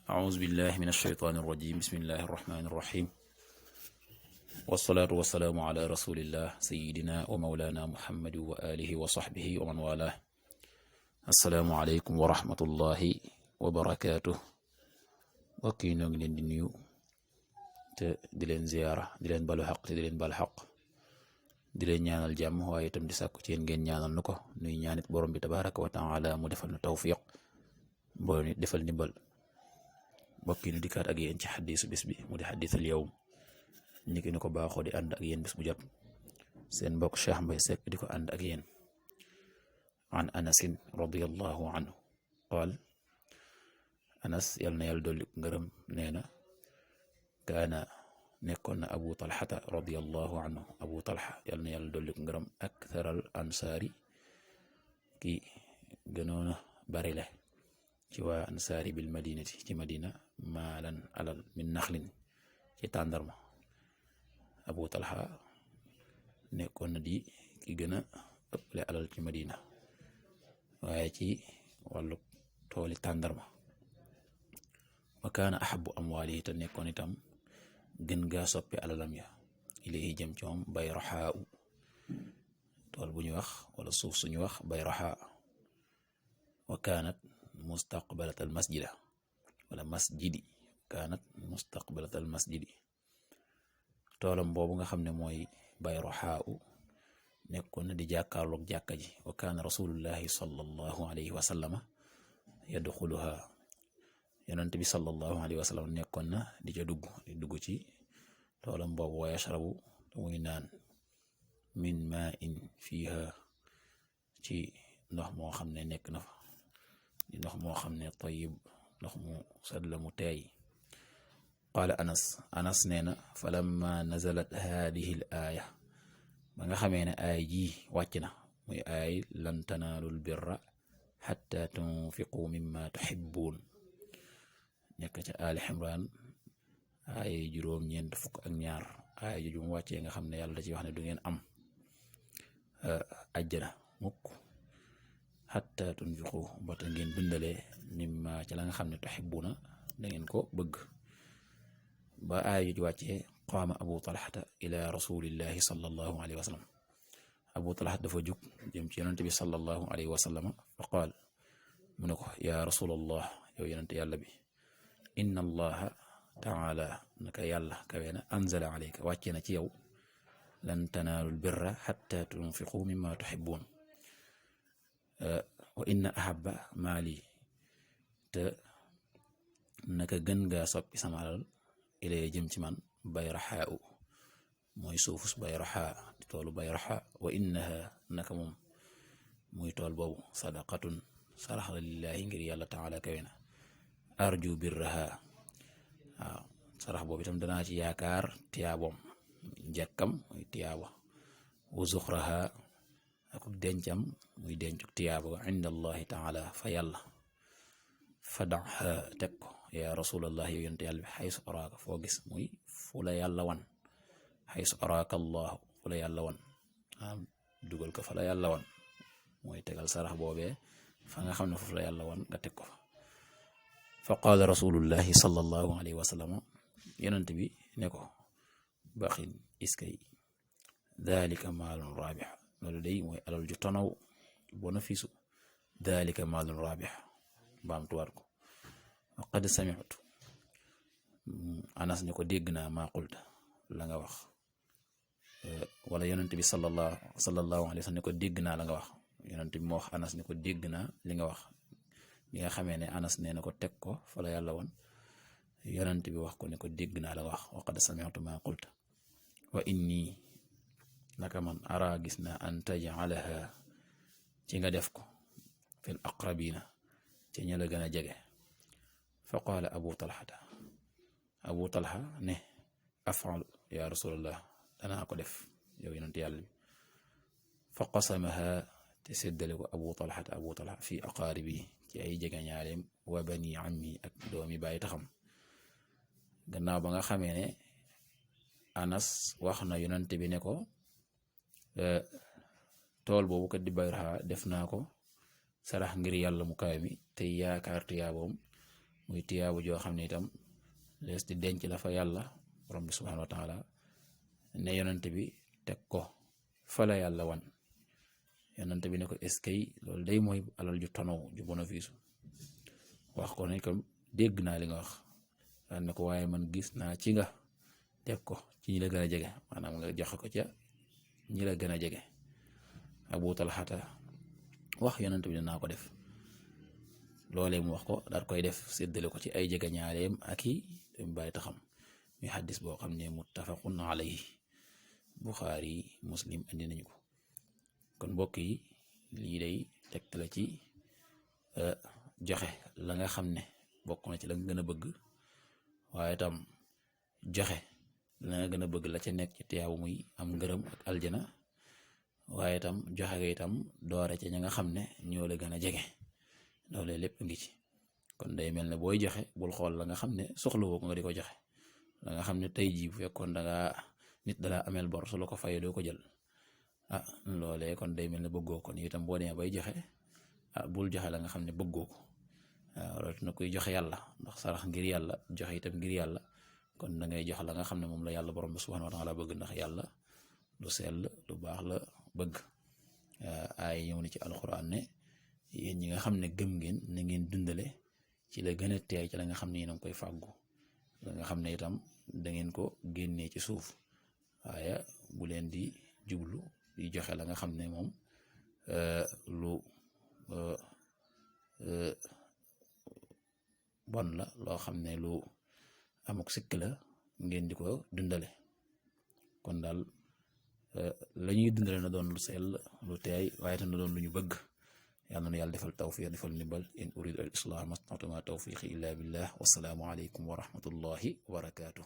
أعوذ بالله من الشيطان الرجيم بسم الله الرحمن الرحيم والصلاة والسلام على رسول الله سيدنا ومولانا محمد وآله وصحبه ومن والاه السلام عليكم ورحمة الله وبركاته وكي نغي لين دي نيو te di leen ziyaara di leen balu xaq te di leen bal xaq di leen ñaanal jàmm waaye itam di sàkku ci yéen ngeen ñaanal nu ko nuy ñaanit borom bi tabaraka wa taala mu defal na tawfiq boo nit defal ndimbal bokki nu dikkaat ak yéen ci xadiisu bis bi mu di xadiisul yawm ni ki ni ko baaxoo di ànd ak yéen bis bu jot seen mbokk Cheikh Mbaye Seck di ko ànd ak yéen an anasin radiyallahu anhu qaal anas yal na yàlla dolli ngërëm nee na kaana nekkoon na abu talxata radiyallahu anhu abu talxa yal na yàlla dolli ngërëm aktharal ansaari ki gënoon a bari le ci waa ansaari bil madinati ci madina maalan alal min naxlin ci tàndarma abu talxa nekkoon na di ki gën a ëpple alal ci madina waaye ci wàllu tooli tàndarma wa kaana ahabu amwaalihi te nekkoon itam gën gaa soppi alalam ya ilayhi jëm ci moom bayraxaa tool bu ñu wax wala suuf suñu wax bayraxaa wa kaanat mustaqbalat al masjida wala masjidi kaanat mustaqbalat al masjidi toolam boobu nga xam ne mooy bayraxaa nekkoon na di jàkkaarloog jàkka ji wa kaana rasulullahi sallallahu alayhi wa sallama yadxuluha yonent bi sallallahu alayhi wa sallam nekkoon na di ca dugg ci toolam boobu wa yashrabu muy naan min ma in fiha ci ndox moo xam ne nekk na fa di ndox moo xam ne tayyib ndox mu sedd la mu teey qaala anas nee na falamma nazalat haadihi l aaya ba nga xamee ne aay ji wàcc na muy aay lan tanaalul birra xatta tunfiqu mimma tuxibbuun nekk ca Ali Imran ay juróom-ñeent fukk ak ñaar ay ju mu wàccee nga xam ne yàlla da ci wax ne du ngeen am ajjana mukk hatta tunfiqu ba ta ngeen dundalee mimma ca la nga xam ne tuhibbuna da ngeen ko bëgg ba ay ju wàccee qaama abu talhata ila rasulillahi sallallahu alayhi wa sallam abu talhata dafa jug jëm ci yonente bi sallallahu alayhi wa sallam fa qaal mu ne ko ya rasulallah yow yonente yàlla bi inna allaha taala naka yàlla kawe na anzala alayka wàcce na ci yow lan tanaalul birra xatta tunfiqu mimma tuxibbun wa inna ahabba maali te naka gën gaa soppi sama alal ilay jëm ci man bayraxaa mooy suufus bayraxaa di toolu bayraxaa wa innaha naka moom muy tool boobu sadaqatun sarax la lillahi ngir yàlla taala kawe na arju birraha waaw sarax boobu itam danaa ci yaakaar tiyaaboom njëkkam muy tiyaaba wa zuxraha ak dencam muy dencuk tiyaaba inda allahi taala fa yàlla fadaha teg ko ya rasulallah yow yonte yàlla bi xaysu araaka foo gis muy fu la yàlla wan xaysu araaka allahu fu la yàlla wan dugal ko fa la yàlla wan mooy tegal sarax boobee fa nga xam ne foofu la yàlla wan nga teg ko fa fa qaala rasulullahi sallallahu alayhi wa sallam yonent bi ne ko baxin iskay dalika maalun raabix loolu day mooy alal ju tonaw bénéfice dalika maalun raabix baamtuwaat ko wa qad sami'tu anas ne ko dégg naa maa qulta la nga wax wala yonent bi sallallahu alayhi wa sallam ne ko dégg naa la nga wax yonent bi moo wax anas ne ko dégg naa li nga wax bi nga xamee ne anas nee na ko teg ko fa la yàlla woon yonent bi wax ko ne ko dégg naa la wax wa qad sami'tu ma qulta wa inni naka man ara gis naa an taj'alaha ci nga def ko fil aqrabina ci ña la gën a jege fa qaala abu talha ne af'al ya rasulallah danaa ko def yow yonent yàlla bi fa qasamaha te séddale ko abu talha fi aqaaribi ci ay jegeñaaleem wa bani ammi ak doomi bàyyi taxam gannaaw ba nga xamee ne anas wax na yonent bi ne ko tool boobu kat di bayraxa def naa ko sarax ngir yàlla mu kawe mi te yaakaar tuyaaboom muy tiyaabu joo xam ne itam lees di denc la fa yàlla borom bi subhanahu wa taala ne yonent bi teg ko fa la yàlla wan yonent bi ne ko eskay loolu day mooy alal ju tonaw ju bénéfice wax ko ne ko dégg naa li nga wax daan ne ko waaye man gis naa ci nga teg ko ci ñi la gën a jege maanaam nga joxe ko ca ñi la gën a jege Abu Talhata wax yonent bi dinaa ko def loolee mu wax ko daal koy def séddale ko ci ay jege ñaaleem ak i dem bàyyi taxam muy xaddis boo xam ne muttafaqun alayhi Buxaari Muslim andi nañu ko kon mbokk yi lii day tegtale ci joxe la nga xam ne bokk na ci la nga gën a bëgg waaye itam joxe la nga gën a bëgg la ca nekk ci tiyaabu muy am ngërëm ak aljana waaye itam joxe ga itam doore ca ña nga xam ne ñoo la gën a jege loolee lépp ngi ci kon day mel ne booy joxe bul xool la nga xam ne soxlawoo ko nga di ko joxe la nga xam ne tey jii bu fekkoon nit dalaa ameel bor su la ko fayee doo ko jël loolee kon day mel ne bëggoo ko ni itam boo demee bay joxe bul joxe la nga xam ne bëggoo ko waaw na koy joxe yàlla ndax sarax ngir yàlla joxe itam ngir yàlla kon da ngay joxe la nga xam ne moom la yàlla borom bi subhanahu wa taala bëgg ndax yàlla lu sell lu baax la bëgg ay ñëw na ci alxuraan ne yéen ñi nga xam ne gëm ngeen na ngeen dundale ci la gën a teey ci la nga xam ne yéen a ngi koy fàggu la nga xam ne itam da ngeen ko génnee ci suuf waaye bu leen di jublu di joxe la nga xam ne moom lu bon la loo xam ne lu amuk sikk la ngeen di ko dundale kon daal la ñuy dundale na doon lu sell lu teey waaye tam na doon lu ñu bëgg yàlla na yàlla defal tawfiq defal ndimbal in uridu al islah mastata'tu ma tawfiqi illa billah wassalaamu aleykum wa rahmatullahi wa barakatuh